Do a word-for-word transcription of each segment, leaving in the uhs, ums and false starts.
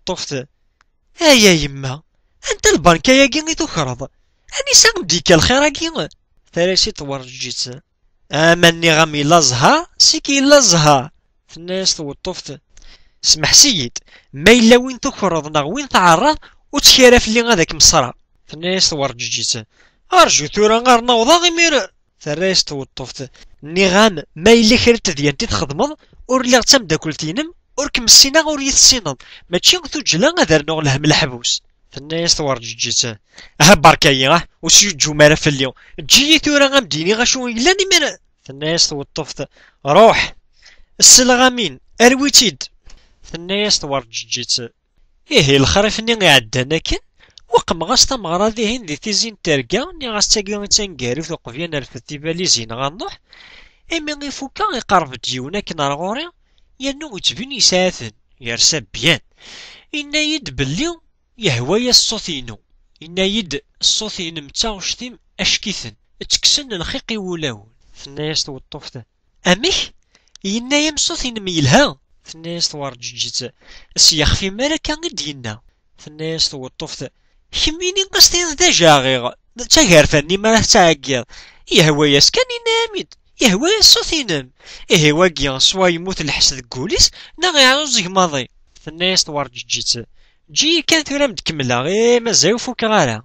tweṭṭuft: "Ay a yemma, anta lbanka-agi i tukreḍ? Anisa m-d-yekka lxir-agi?" Terra-yas-id twerǧeǧǧit: "Ama nniɣ-am yella zzher, sik yella zzher." Tenna-yas tweṭṭuft: "Smeḥs-iyi-d, ma yella win tukreḍ neɣ win tɛerraḍ, ur ttkir fell-i ad kem-ṣṣreɣ." Tenna-yas twerǧeǧǧit: "Rju tura ar n-awḍeɣ imir." Terra-yas tweṭṭuft: "Nniɣ-am, ma yella kra n tedyant i txedmeḍ, ur lliɣ d tameddakelt-inem, ur kem-ssineɣ, ur iyi-tessineḍ. Mačči tuǧǧla ad rnuɣ lhemm leḥbus." Tenna-yas twerǧeǧǧit: "Aha, berka-yi, ah, ur sjuǧǧum ara fell-i. Eǧǧ-iyi tura ad m-d-iniɣ acu i yellan imir." Tenna-yas tweṭṭuft: "Ruḥ, sselɣam-in, arwi-tt-id." Tenna-yas twerǧeǧǧit: "Ihi lexrif-nni iɛeddan akken, weqmeɣ-as tameɣra dihin di Tizi n Terga, nniɣ-as tagi i taneggarut uqbel ad nerfed tibalizin ɣer Nuḥ, imi ifukka iqerreb-d yiwen akken ar ɣur-i, yernu yettbin yesɛa-ten, yersa byan. Yenna-yi-d belli yehwa-yas ṣṣut-inu. Yenna-yi-d ṣṣut-inem d taɣect-im acek-iten, ttekksen lxiq i wulawen." Tenna-yas tweṭṭuft: "Amek? Yenna-yam ṣṣut-inem yelha?" Tenna-yas twerǧeǧǧit: "S yexf-im ara akka i d-yenna." Tenna-yas tweṭṭuft: "Kemmini as-tiniḍ d ajaɣiɣ, d tagerfa-nni mi ara tettɛeggiḍ. Yehwa-yas kan, yenna-yam-id, yehwa-yas ṣṣut-inem. Ihi wagi, swa yemmut lḥess deg wul-is, neɣ iɛuẓẓeg maḍi." Tenna-yas twerǧeǧǧit: "Eǧǧ-iyi kan tura ad m-d-kemmleɣ, eh, mazal ur fukeɣ ara.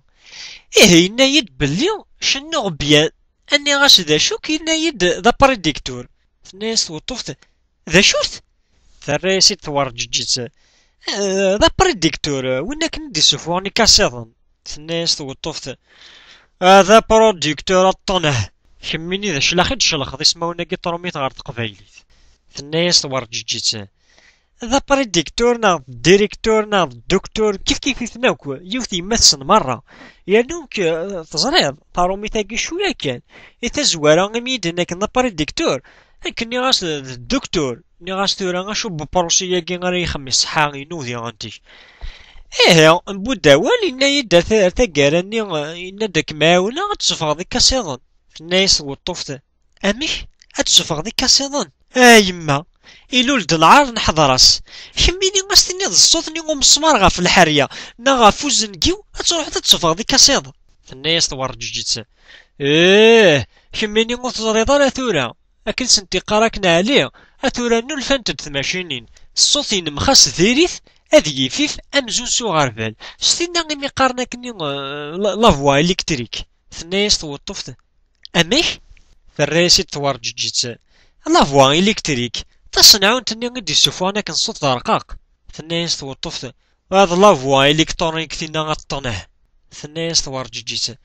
Ihi yenna-yi-d belli cennuɣ byan. Nniɣ-as d acu-k, yenna-yi-d d aprédicteur." Tenna-yas tweṭṭuft: "D acu-t?" Terra-yas-id twerǧeǧǧit: "Eh, d aprédicteur, win akken i d-isuffɣen ikasiḍen." Tenna-yas tweṭṭuft: "Ah, d aprédicteur a ṭṭneh. Kemmini d aclax i d-tcelxeḍ ismawen-agi n trumit ɣer teqbaylit." Tenna-yas twerǧeǧǧit: "D aprédicteur neɣ d directeur neɣ d docteur, kif kif-iten akk, yiwet yemma-tsen merra. Yernu nekk, eh, teẓriḍ, tarumit-agi cwiya kan. I tazwara, imi i d-nnan akken d aprédicteur, nekk nniɣ-as d docteur. Nniɣ-as tura acu n uprussi-agi ara yexdem ṣṣeḥḥa-inu diɣen-tig." Ihi, mbudd awal, yenna-yi-d ar ta-, ar taggara-nni, eh, yenna-d ad kem-ɛawneɣ ad tessufɣeḍ ikasiḍen. Tenna-yas tweṭṭuft: "Amek? Ad tessufɣeḍ ikasiḍen? A yemma, ilul-d lɛar n ḥeḍra-s. Kemmini as-tiniḍ d ṣṣut-nni umesmar ɣef lḥerya neɣ ɣef uzengiw, ad truḥeḍ ad tessufɣeḍ ikasiḍen?" Tenna-yas twerǧeǧǧit: "Ih, kemmini ur teẓriḍ ara tura. Akken sent-iqqar akken Ɛli, a tura nnulfant-d tmacinin. Ṣṣut-inem xas diri-t, ad yifif amzun s uɣerbal. S tinna imi qqaren akkenni, eh, la, la voix électrique." Tenna-yas tweṭṭuft: "Amek?" Terra-yas-id twerǧeǧǧit: "La voix électrique, tasenɛunt-nni i d-isuffɣen akken ṣṣut d arqaq." Tenna-yas tweṭṭuft: "Ah, d la voix électronique tinna a ṭṭneh." Tenna-yas twerǧeǧǧit: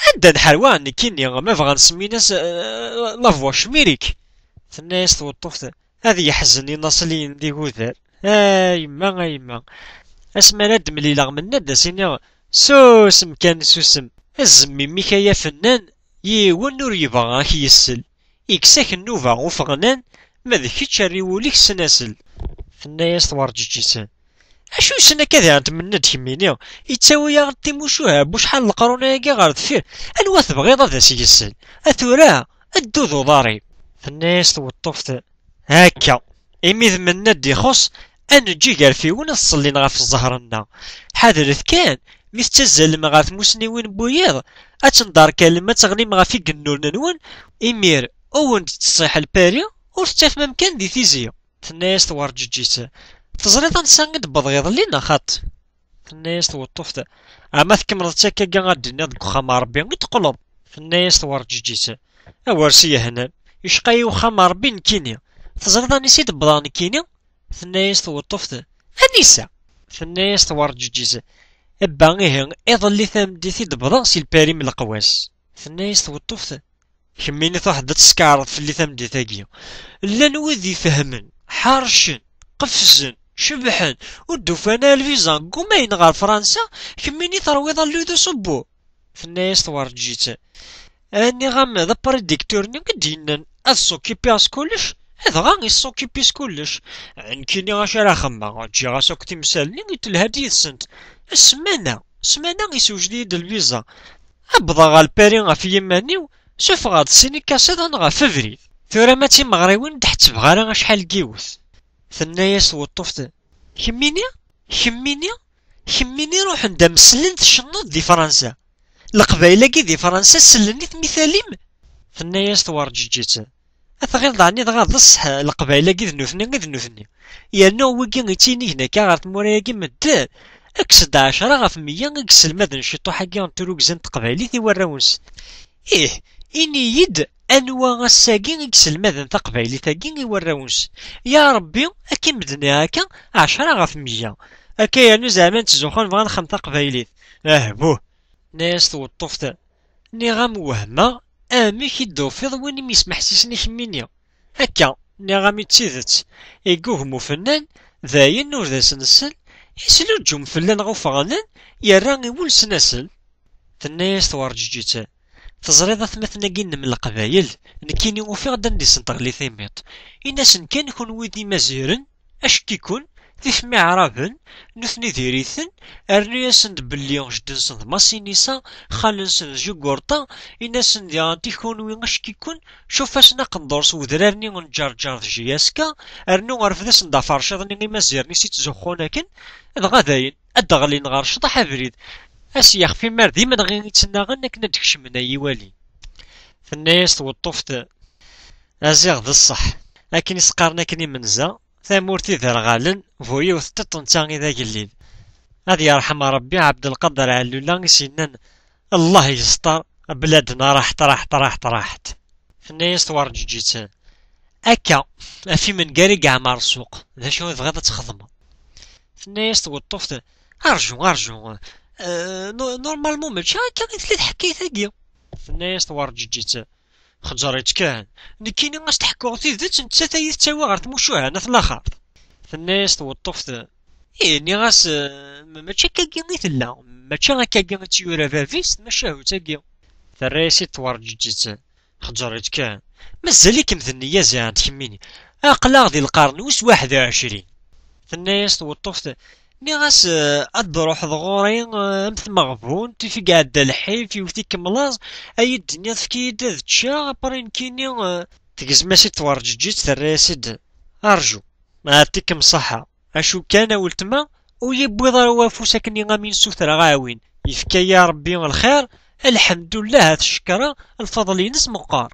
"Anda nḥerwa nekkini, ma bɣan semmin-as, eh, la voix chimérique." Tenna-yas tweṭṭuft: "Ad yeḥzen inaṣliyen d igudar. A yemma, a yemma. Asmi ara d-mlileɣ Mennad, ad as-iniɣ: Susem kan, susem. Azzem imi-k ay afennan, yiwen ur yebɣa ad k-yessel. Ikkes-ak nnuba ufeɣnan, ma d kečč err i wul-ik snasel." Tenna-yas twerǧeǧǧit: "Acu yessen akka diɣen Mennad kemmini? Yettawi-yaɣ-d timucuha n wacḥal n leqrun-agi ɣer deffir. Anwa tebɣiḍ ad as-yessel? A tura, ddu d uḍar-im." Tenna-yas tweṭṭuft: "Akka, imi d Mennad ixuṣṣ, ad neǧǧ igerfiwen ad ṣellin ɣef zzher-nneɣ. Ḥadret kan, mi tettazzalem ɣer tmusniwin n wiyiḍ, ad tenderkalem, ad teɣlim ɣef igennuren-nwen, imir ur wen-d-ttṣiḥ lpari, ur tettafem amkan di tizi." Tenna-yas twerǧeǧǧit: "Teẓriḍ ansa i d-wwḍeɣ iḍelli neɣ xaṭi?" Tenna-yas tweṭṭuft: "Ama tkemmleḍ-tt akkagi ad d-tiniḍ deg uxxam n Ṛebbi i d-teqqleḍ." Tenna-yas twerǧeǧǧit: "A wer s-yehnan, icqa-yi uxxam n Ṛebbi nekkini. Teẓriḍ anisa i d-wwḍeɣ nekkini?" Tenna-yas tweṭṭuft: "Anisa?" Tenna-yas twerǧeǧǧit: "Ebba ihi, iḍelli tameddit i d-wwḍeɣ si lpari n leqwas." Tenna-yas tweṭṭuft: "Kemmini truḥeḍ ad teskeɛreḍ fell-i tameddit-agi. Llan wid ifehmen, ḥercen, qefzen, cebḥen, ur d-ufan ara lviza, ggumayen ɣer Fransa, kemmini terwiḍ alluy d usubbu." Tenna-yas twerǧeǧǧit: "Nniɣ-am d aprédicteur-nni i d-yennan ad s'occupiɣ s kullec, dɣa i s'occupi s kullec. Nekkini acu ara xemmeɣ, ǧǧiɣ-as akk timsal-nni i telha-d yid-sent. Ssmana, ssmana isewjed-iyi-d lviza. Wwḍeɣ ɣer Lpari ɣef yiman-iw, sufɣeɣ-d sin ikasiḍen ɣef ubrid. Tura ma d timeɣriwin ur d-ḥettbeɣ ara acḥal n yiwet." Tenna-yas tweṭṭuft: "Kemmini?" Kemmini, kemmini ruḥen-d am sellen tcenneḍ di Fransa. Leqbayel-agi di Fransa sellen i tmital-im? Tenna-yas twerǧeǧǧit: "A tɣileḍ ɛni dɣa d ṣṣeḥ, Leqbayel-agi d nutni i d nutni? Yernu wigi ittinigen akka ɣer tmura-agi medden, kkes-d ɛecra ɣef meyya i yesselmaden ciṭuḥ-agi n trugza n teqbaylit i warraw-nsen. Ih, ini-yi-d anwa ass-agi i yesselmaden taqbaylit-agi i warraw-nsen. Ya Ṛebbi, ad k-imedniɣ akka ɛecra ɣef meyya. Akka yernu zeɛma nettzuxxu nebɣa ad nexdem taqbaylit. Ah buh!" Tenna-yas tweṭṭuft: "Nniɣ-am wehmeɣ amek i d-tufiḍ win i m-yesmeḥsisen i kemmini. Akka, nniɣ-am i d tidet, iggugem ufennan, d ayen ur d as-nsell, isluǧǧum fell-aneɣ ufɣenen, yerra i wul-nsen asel." Tenna-yas twerǧeǧǧit: "Teẓriḍ atmaten-agi-nnem n Leqbayel, nekkini ufiɣ-d anda i sen-teɣli timiṭ. Ini-asen kan kunwi d imaziren, acek-iken, tifem iɛraben, nutni diri-ten, rnu-yasen-d belli jedden-nsen d Masinisa, xali-nsen d Jugurṭa, ini-asen diɣen i kunwi acek-iken, cuf-asen aqendur s wedrar-nni n Ǧerǧer d Jiyaska, rnu rfed-asen-d aferciḍ-nni imaziren i s-ittzuxxun akken, dɣa dayen, ad d-ɣlin ɣer ccḍeḥ abrid. Ad s-yexf imar d imenɣi i ttnaɣen akken ad d-kecmen ad yi-walin." Tenna-yas tweṭṭuft: "A ziɣ d ṣṣeḥ. Akken i s-qqaren akken imenza, tamurt iderɣalen, bu yiwet tiṭ netta i d agellid. Ad yerḥem Ṛebbi Ɛebdelqader Ɛellula i s-yennan: 'Allah yesṭer, bladna raḥet, raḥet, raḥet, raḥet.'" Tenna-yas twerǧeǧǧit: "Akka, af imengar i yeɛmer ssuq, d acu i tebɣiḍ ad txedmeḍ?" Tenna-yas tweṭṭuft: "Arju, arju, eh, no-, normalement mačči akka i tella tḥekkayt-agi." Tenna-yas twerǧeǧǧit: "Xeǧǧer-itt kan, nekkini as-d-ḥekkuɣ tidet, nettat ay tettawi ɣer tmucuha n at laxert." Tenna-yas tweṭṭuft: "Ih, nniɣ-as, eh, ma-, mačči akkagi i tella, mačči akkagi i tt-yura bab-is tmacahut-agi." Terra-yas-id twerǧeǧǧit: "Xeǧǧer-itt kan. Mazal-ikem d nniya ziɛent kemmini. Aql-aɣ di lqern wis waḥed u ɛecrin." Tenna-yas tweṭṭuft: "Nniɣ-as, eh, ad d-truḥeḍ ɣur-i, eh, am tmeɣbunt, tif i iɛedda lḥif, iwet-ikem laẓ, ad yi-d-tiniḍ efk-iyi-d ad ččeɣ, après nekkini, eh." Tegzem-as-id twerǧeǧǧit, terra-yas-id: "Arju, ɛṭikem ṣṣeḥḥa. Acu kan, a weltma, ur yi-wwiḍ ara wafus akken i am-in-ssutreɣ aɛwin. Yefka-yi Ṛebbi lxir, lḥemdullah, ad t-cekkreɣ, lfaḍel-ines meqqer."